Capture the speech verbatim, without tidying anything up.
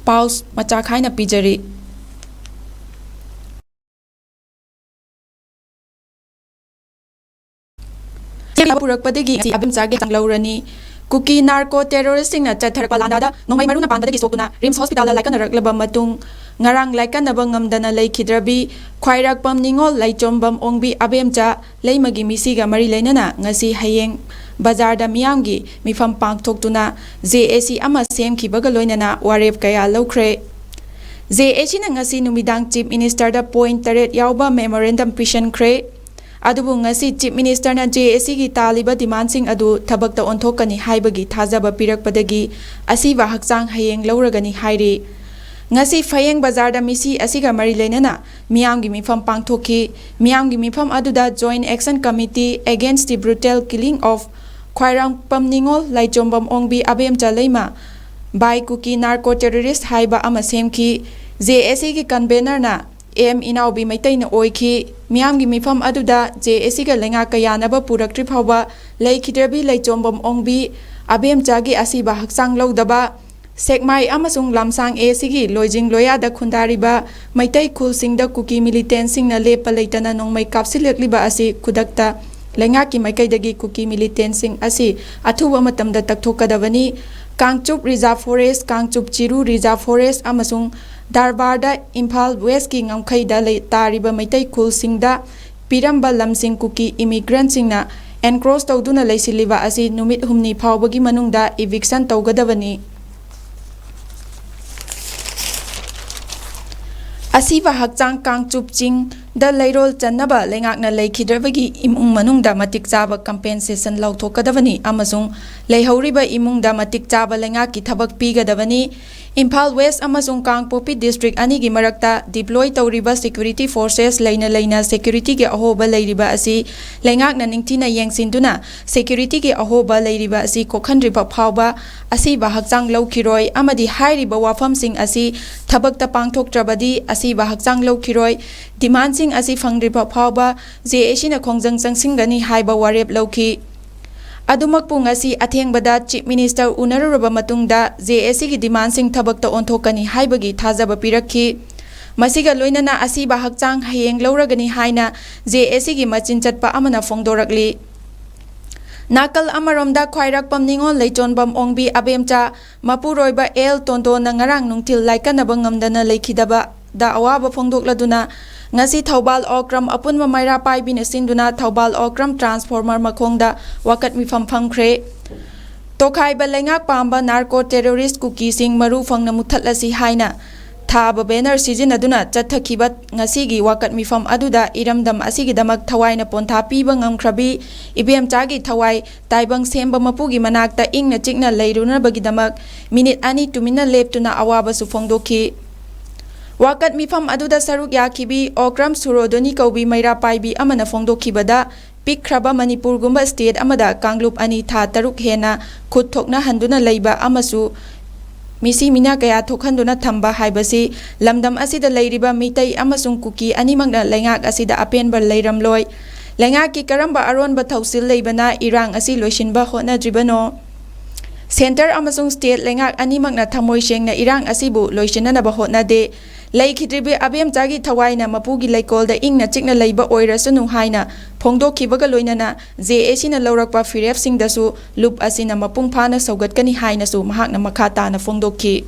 ꯄꯥꯎ ꯃꯆꯥ ꯈꯥꯏꯅ ꯄꯤꯖꯔꯤ꯫ ꯄꯨꯔꯛꯄꯗꯒꯤ ꯉꯁꯤ ꯑꯕꯦꯝꯆꯥꯒꯤ ꯍꯛꯆꯥꯡ ꯂꯧꯔꯅꯤ꯫ ꯀꯨꯀꯤ ꯅꯥꯔꯀꯣ ꯇꯦꯔꯣꯔꯤꯁꯁꯤꯡꯅ ꯆꯠꯊꯔꯛꯄ ꯂꯥꯟꯗꯥꯗ ꯅꯣꯡꯃꯩ ꯃꯔꯨꯅ ꯄꯥꯟꯕꯗꯒꯤ ꯁꯣꯛꯇꯨꯅ ꯔꯤꯝꯁ ꯍꯣꯁꯄꯤꯇꯥꯜꯗ ꯂꯥꯏꯀꯠꯅꯔꯛꯂꯕ ꯃꯇꯨꯡ, ꯉꯔꯥꯡ ꯂꯥꯏꯀꯠꯅꯕ ꯉꯝꯗꯅ ꯂꯩꯈꯤꯗ꯭ꯔꯕꯤ ꯈ꯭ꯋꯥꯏꯔꯥꯛꯄꯝ ꯅꯤꯉꯣꯜ ꯂꯥꯏꯆꯣꯝꯕꯝ ꯑꯣꯡꯕꯤ ꯑꯕꯦꯝꯆꯥ ꯂꯩꯃꯒꯤ ꯃꯤꯁꯤꯒ ꯃꯔꯤ ꯂꯩꯅꯅ ꯉꯁꯤ ꯍꯌꯦꯡ ꯕꯖꯥꯔꯗ ꯃꯤꯌꯥꯝꯒꯤ ꯃꯤꯐꯝ ꯄꯥꯡꯊꯣꯛꯇꯨꯅ ꯖꯦ ꯑꯦ ꯁꯤ ꯑꯃ ꯁꯦꯝꯈꯤꯕꯒ ꯂꯣꯏꯅꯅ ꯋꯥꯔꯦꯞ ꯀꯌꯥ ꯂꯧꯈ꯭ꯔꯦ꯫ ꯖꯦ ꯑꯦ ꯁꯤꯅ ꯉꯁꯤ ꯅꯨꯃꯤꯗꯥꯡ ꯆꯤꯐ ꯃꯤꯅꯤꯁꯇꯔꯗ ꯄꯣꯏꯟꯠ ꯇꯔꯦꯠ ꯌꯥꯎꯕ ꯃꯦꯃꯣꯔꯦꯟꯗꯝ ꯄꯤꯁꯤꯟꯈ꯭ꯔꯦ꯫ ꯑꯗꯨꯕꯨ ꯉꯁꯤ ꯆꯤꯐ ꯃꯤꯅꯤꯁꯇꯔꯅ ꯖꯦ ꯑꯦ ꯁꯤꯒꯤ ꯇꯥꯜꯂꯤꯕ ꯗꯤꯃꯥꯟꯁꯤꯡ ꯑꯗꯨ ꯊꯕꯛꯇ ꯑꯣꯟꯊꯣꯛꯀꯅꯤ ꯍꯥꯏꯕꯒꯤ ꯊꯥꯖꯕ ꯄꯤꯔꯛꯄꯗꯒꯤ ꯑꯁꯤꯕ ꯍꯛꯆꯥꯡ ꯍꯌꯦꯡ ꯂꯧꯔꯒꯅꯤ ꯍꯥꯏꯔꯤ꯫ ꯉꯁꯤ ꯐꯌꯦꯡ ꯕꯖꯥꯔꯗ ꯃꯤꯁꯤ ꯑꯁꯤꯒ ꯃꯔꯤ ꯂꯩꯅꯅ ꯃꯤꯌꯥꯝꯒꯤ ꯃꯤꯐꯝ ꯄꯥꯡꯊꯣꯛꯈꯤ꯫ ꯃꯤꯌꯥꯝꯒꯤ ꯃꯤꯐꯝ ꯑꯗꯨꯗ Joint Action Committee Against the Brutal Killing of ꯈ꯭ꯋꯥꯏꯔꯥꯛꯄꯝ ꯅꯤꯉꯣꯜ ꯂꯥꯏꯆꯣꯝꯕꯝ ꯑꯣꯡꯕꯤ ꯑꯕꯦꯝꯆꯥ ꯂꯩꯃ by Kuki Narco Terrorist ꯍꯥꯏꯕ ꯑꯃ ꯁꯦꯝꯈꯤ꯫ ꯖꯦ ꯑꯦ ꯁꯤꯒꯤ ꯀꯟꯚꯦꯅꯔꯅ ꯑꯦꯝ ꯏꯅꯥꯎꯕꯤ ꯃꯩꯇꯩꯅ ꯑꯣꯏꯈꯤ꯫ ꯃꯤꯌꯥꯝꯒꯤ ꯃꯤꯐꯝ ꯑꯗꯨꯗ ꯖꯦ ꯑꯦ ꯁꯤꯒ ꯂꯩꯉꯥꯛꯀ ꯌꯥꯅꯕ ꯄꯨꯔꯛꯇ꯭ꯔꯤ ꯐꯥꯎꯕ ꯂꯩꯈꯤꯗ꯭ꯔꯕꯤ ꯂꯩꯆꯣꯝꯕꯝ ꯑꯣꯡꯕꯤ ꯑꯕꯦꯝꯆꯥꯒꯤ ꯑꯁꯤꯕ ꯍꯛꯆꯥꯡ ꯂꯧꯗꯕ, ꯁꯦꯛꯃꯥꯏ ꯑꯃꯁꯨꯡ ꯂꯝꯁꯥꯡ ꯑꯦ ꯁꯤꯒꯤ ꯂꯣꯏꯖꯤꯡ ꯂꯣꯌꯥꯗ ꯈꯨꯟꯗꯥꯔꯤꯕ ꯃꯩꯇꯩ ꯈꯨꯜꯁꯤꯡꯗ ꯀꯨꯀꯤ ꯃꯤꯂꯤꯇꯦꯟꯁꯤꯡꯅ ꯂꯦꯞꯄ ꯂꯩꯇꯅ ꯅꯣꯡꯃꯩ ꯀꯥꯞꯁꯤꯜꯂꯛꯂꯤꯕ ꯑꯁꯤ ꯈꯨꯗꯛꯇ ꯂꯩꯉꯥꯛꯀꯤ ꯃꯥꯏꯀꯩꯗꯒꯤ ꯀꯨꯀꯤ ꯃꯤꯂꯤꯇꯦꯟꯁꯤꯡ ꯑꯁꯤ ꯑꯊꯨꯕ ꯃꯇꯝꯗ ꯇꯛꯊꯣꯛꯀꯗꯕꯅꯤ꯫ ꯀꯥꯡꯆꯨꯞ ꯔꯤꯖꯥꯔꯚ ꯐꯣꯔꯦꯁ, ꯀꯥꯡꯆꯨꯞ ꯆꯤꯔꯨ ꯔꯤꯖꯥꯔꯚ ꯐꯣꯔꯦꯁ ꯑꯃꯁꯨꯡ ꯗꯔꯕꯥꯔꯗ ꯏꯝꯐꯥꯜ ꯋꯦꯁꯀꯤ ꯉꯝꯈꯩꯗ ꯂꯩ-, ꯇꯥꯔꯤꯕ ꯃꯩꯇꯩ ꯈꯨꯜꯁꯤꯡꯗ ꯄꯤꯔꯝꯕ ꯂꯝꯁꯤꯡ ꯀꯨꯀꯤ ꯏꯃꯤꯒ꯭ꯔꯦꯟꯠꯁꯤꯡꯅ ꯑꯦꯟꯀ꯭ꯔꯣꯁ ꯇꯧꯗꯨꯅ ꯂꯩꯁꯤꯜꯂꯤꯕ ꯑꯁꯤ ꯅꯨꯃꯤꯠ ꯍꯨꯝꯅꯤ ꯐꯥꯎꯕꯒꯤ ꯃꯅꯨꯡꯗ ꯏꯚꯤꯛꯁꯟ ꯇꯧꯒꯗꯕꯅꯤ꯫ ꯑꯁꯤꯕ ꯍꯛꯆꯥꯡ ꯀꯥꯡꯆꯨꯞ ꯆꯤꯡꯗ ꯂꯩꯔꯣꯜ ꯆꯟꯅꯕ ꯂꯩꯉꯥꯛꯅ ꯂꯩꯈꯤꯗ꯭ꯔꯕꯒꯤ ꯏꯃꯨꯡ ꯃꯅꯨꯡꯗ ꯃꯇꯤꯛ ꯆꯥꯕ ꯀꯝꯄꯦꯟꯁꯦꯁꯟ ꯂꯧꯊꯣꯛꯀꯗꯕꯅꯤ ꯑꯃꯁꯨꯡ ꯂꯩꯍꯧꯔꯤꯕ ꯏꯃꯨꯡꯗ ꯃꯇꯤꯛ ꯆꯥꯕ ꯂꯩꯉꯥꯛꯀꯤ ꯊꯕꯛ ꯄꯤꯒꯗꯕꯅꯤ꯫ ꯏꯝꯐꯥꯜ ꯋꯦꯁ ꯑꯃꯁꯨꯡ ꯀꯥꯡꯄꯣꯛꯄꯤ ꯗꯤꯁꯇ꯭ꯔꯤꯛ ꯑꯅꯤꯒꯤ ꯃꯔꯛꯇ ꯗꯤꯄ꯭ꯂꯣꯏ ꯇꯧꯔꯤꯕ ꯁꯦꯀ꯭ꯌꯨꯔꯤꯇꯤ ꯐꯣꯔꯁꯦꯁ ꯂꯩꯅ ꯂꯩꯅ ꯁꯦꯀ꯭ꯌꯨꯔꯤꯇꯤꯒꯤ ꯑꯍꯣꯕ ꯂꯩꯔꯤꯕ ꯑꯁꯤ ꯂꯩꯉꯥꯛꯅ ꯅꯤꯡꯊꯤꯅ ꯌꯦꯡꯁꯤꯟꯗꯨꯅ ꯁꯦꯀ꯭ꯌꯨꯔꯤꯇꯤꯒꯤ ꯑꯍꯣꯕ ꯂꯩꯔꯤꯕ ꯑꯁꯤ ꯀꯣꯛꯍꯟꯗ꯭ꯔꯤꯕ ꯐꯥꯎꯕ ꯑꯁꯤꯕ ꯍꯛꯆꯥꯡ ꯂꯧꯈꯤꯔꯣꯏ ꯑꯃꯗꯤ ꯍꯥꯏꯔꯤꯕ ꯋꯥꯐꯝꯁꯤꯡ ꯑꯁꯤ ꯊꯕꯛꯇ ꯄꯥꯡꯊꯣꯛꯇ꯭ꯔꯕꯗꯤ ꯑꯁꯤꯕ ꯍꯛꯆꯥꯡ ꯂꯧꯈꯤꯔꯣꯏ꯫ ꯗꯤꯃꯥꯟꯁꯤꯡ ꯑꯁꯤ ꯐꯪꯗ꯭ꯔꯤꯕ ꯐꯥꯎꯕ ꯖꯦ ꯑꯦ ꯁꯤꯅ ꯈꯣꯡꯖꯪ ꯆꯪꯁꯤꯟꯒꯅꯤ ꯍꯥꯏꯕ ꯋꯥꯔꯦꯞ ꯂꯧꯈꯤ꯫ ꯑꯗꯨꯃꯛꯄꯨ ꯉꯁꯤ ꯑꯊꯦꯡꯕꯗ Chief Minister ꯎꯅꯔꯨꯔꯕ ꯃꯇꯨꯡꯗ J A Cꯒꯤ demandꯁꯤꯡ ꯊꯕꯛꯇ ꯑꯣꯟꯊꯣꯛꯀꯅꯤ ꯍꯥꯏꯕꯒꯤ ꯊꯥꯖꯕ ꯄꯤꯔꯛꯈꯤ꯫ ꯃꯁꯤꯒ ꯂꯣꯏꯅꯅ ꯑꯁꯤꯕ ꯍꯛꯆꯥꯡ ꯍꯌꯦꯡ ꯂꯧꯔꯒꯅꯤ ꯍꯥꯏꯅ J A Cꯒꯤ ꯃꯆꯤꯟ ꯆꯠꯄ ꯑꯃꯅ ꯐꯣꯡꯗꯣꯔꯛꯂꯤ꯫ ꯅꯥꯀꯜ ꯑꯃꯔꯣꯝꯗ ꯈ꯭ꯋꯥꯏꯔꯥꯛꯄꯝ ꯅꯤꯉꯣꯜ ꯂꯩꯆꯣꯟꯕꯝ ꯑꯣꯡꯕꯤ ꯑꯕꯦꯝꯆꯥ ꯃꯄꯨꯔꯣꯏꯕ ꯑꯦꯜ ꯇꯣꯟꯗꯣꯟꯅ ꯉꯔꯥꯡ ꯅꯨꯡꯊꯤꯜ ꯂꯥꯏꯀꯠꯅꯕ ꯉꯝꯗꯅ ꯂꯩꯈꯤꯗꯕꯗ ꯑꯋꯥꯕ ꯐꯣꯡꯗꯣꯛꯂꯗꯨꯅ ꯉꯁꯤ ꯊꯧꯕꯥꯜ ꯑꯣꯀ꯭ꯔꯝ ꯑꯄꯨꯟꯕ ꯃꯩꯔꯥ ꯄꯥꯏꯕꯤꯅ ꯁꯤꯟꯗꯨꯅ ꯊꯧꯕꯥꯜ ꯑꯣꯀ꯭ꯔꯝ transformer ꯃꯈꯣꯡꯗ ꯋꯥꯀꯠ ꯃꯤꯐꯝ ꯐꯝꯈ꯭ꯔꯦ꯫ ꯇꯣꯈꯥꯏꯕ ꯂꯩꯉꯥꯛ ꯄꯥꯝꯕ narco terrorist ꯀꯨꯀꯤꯁꯤꯡ ꯃꯔꯨ ꯐꯪꯅ ꯃꯨꯊꯠꯂꯁꯤ ꯍꯥꯏꯅ ꯊꯥꯕ banner ꯁꯤꯖꯤꯟꯅꯗꯨꯅ ꯆꯠꯊꯈꯤꯕ ꯉꯁꯤꯒꯤ ꯋꯥꯀꯠ ꯃꯤꯐꯝ ꯑꯗꯨꯗ ꯏꯔꯝꯗꯝ ꯑꯁꯤꯒꯤꯗꯃꯛ ꯊꯋꯥꯏꯅ ꯄꯣꯟꯊꯥ ꯄꯤꯕ ꯉꯝꯈ꯭ꯔꯕꯤ ꯏꯕꯦꯝꯆꯥꯒꯤ ꯊꯋꯥꯏ ꯇꯥꯏꯕꯪ ꯁꯦꯝꯕ ꯃꯄꯨꯒꯤ ꯃꯅꯥꯛꯇ ꯏꯪꯅ ꯆꯤꯛꯅ ꯂꯩꯔꯨꯅꯕꯒꯤꯗꯃꯛ ꯃꯤꯅꯤꯠ ꯑꯅꯤ ꯇꯨꯃꯤꯟꯅ ꯂꯦꯞꯇꯨꯅ ꯑꯋꯥꯕꯁꯨ ꯐꯣꯡꯗꯣꯛꯈꯤ꯫ ꯋꯥꯀꯠ ꯃꯤꯐꯝ ꯑꯗꯨꯗ ꯁꯔꯨꯛ ꯌꯥꯈꯤꯕꯤ ꯑꯣꯀ꯭ꯔꯝ ꯁꯨꯔꯣꯗꯣꯅꯤ ꯀꯧꯕꯤ ꯃꯩꯔꯥ ꯄꯥꯏꯕꯤ ꯑꯃꯅ ꯐꯣꯡꯗꯣꯛꯈꯤꯕꯗ, ꯄꯤꯛꯈ꯭ꯔꯕ ꯃꯅꯤꯄꯨꯔꯒꯨꯝꯕ state ꯑꯃꯗ ꯀꯥꯡꯂꯨꯞ ꯑꯅꯤ ꯊꯥ ꯇꯔꯨꯛ ꯍꯦꯟꯅ ꯈꯨꯠ ꯊꯣꯛꯅꯍꯟꯗꯨꯅ ꯂꯩꯕ ꯑꯃꯁꯨ ꯃꯤꯁꯤ ꯃꯤꯅꯥ ꯀꯌꯥ ꯊꯣꯛꯍꯟꯗꯨꯅ ꯊꯝꯕ ꯍꯥꯏꯕꯁꯤ ꯂꯝꯗꯝ ꯑꯁꯤꯗ ꯂꯩꯔꯤꯕ ꯃꯤꯇꯩ ꯑꯃꯁꯨꯡ ꯀꯨꯀꯤ ꯑꯅꯤꯃꯛꯅ ꯂꯩꯉꯥꯛ ꯑꯁꯤꯗ ꯑꯄꯦꯟꯕ ꯂꯩꯔꯝꯂꯣꯏ꯫ ꯂꯩꯉꯥꯛꯀꯤ ꯀꯔꯝꯕ ꯑꯔꯣꯟꯕ ꯊꯧꯁꯤꯜ ꯂꯩꯕꯅ ꯏꯔꯥꯡ ꯑꯁꯤ ꯂꯣꯏꯁꯤꯟꯕ ꯍꯣꯠꯅꯗ꯭ꯔꯤꯕꯅꯣ? Centre ꯑꯃꯁꯨꯡ state ꯂꯩꯉꯥꯛ ꯑꯅꯤꯃꯛꯅ ꯊꯃꯣꯏ ꯁꯦꯡꯅ ꯏꯔꯥꯡ ꯑꯁꯤꯕꯨ ꯂꯣꯏꯁꯤꯟꯅꯅꯕ ꯍꯣꯠꯅꯗꯦ꯫ ꯂꯩꯈꯤꯗ꯭ꯔꯤꯕꯤ ꯑꯕꯦꯝꯆꯥꯒꯤ ꯊꯋꯥꯏꯅ ꯃꯄꯨꯒꯤ ꯂꯩꯀꯣꯜꯗ ꯏꯪꯅ ꯆꯤꯛꯅ ꯂꯩꯕ ꯑꯣꯏꯔꯁꯅꯨ ꯍꯥꯏꯅ ꯐꯣꯡꯗꯣꯛꯈꯤꯕꯒ ꯂꯣꯏꯅꯅ J A Cꯅ ꯂꯧꯔꯛꯄ ꯐꯤꯔꯦꯞꯁꯤꯡꯗꯁꯨ ꯂꯨꯞ ꯑꯁꯤꯅ ꯃꯄꯨꯡ ꯐꯥꯅ ꯁꯧꯒꯠꯀꯅꯤ ꯍꯥꯏꯅꯁꯨ ꯃꯍꯥꯛꯅ ꯃꯈꯥ ꯇꯥꯅ ꯐꯣꯡꯗꯣꯛꯈꯤ꯫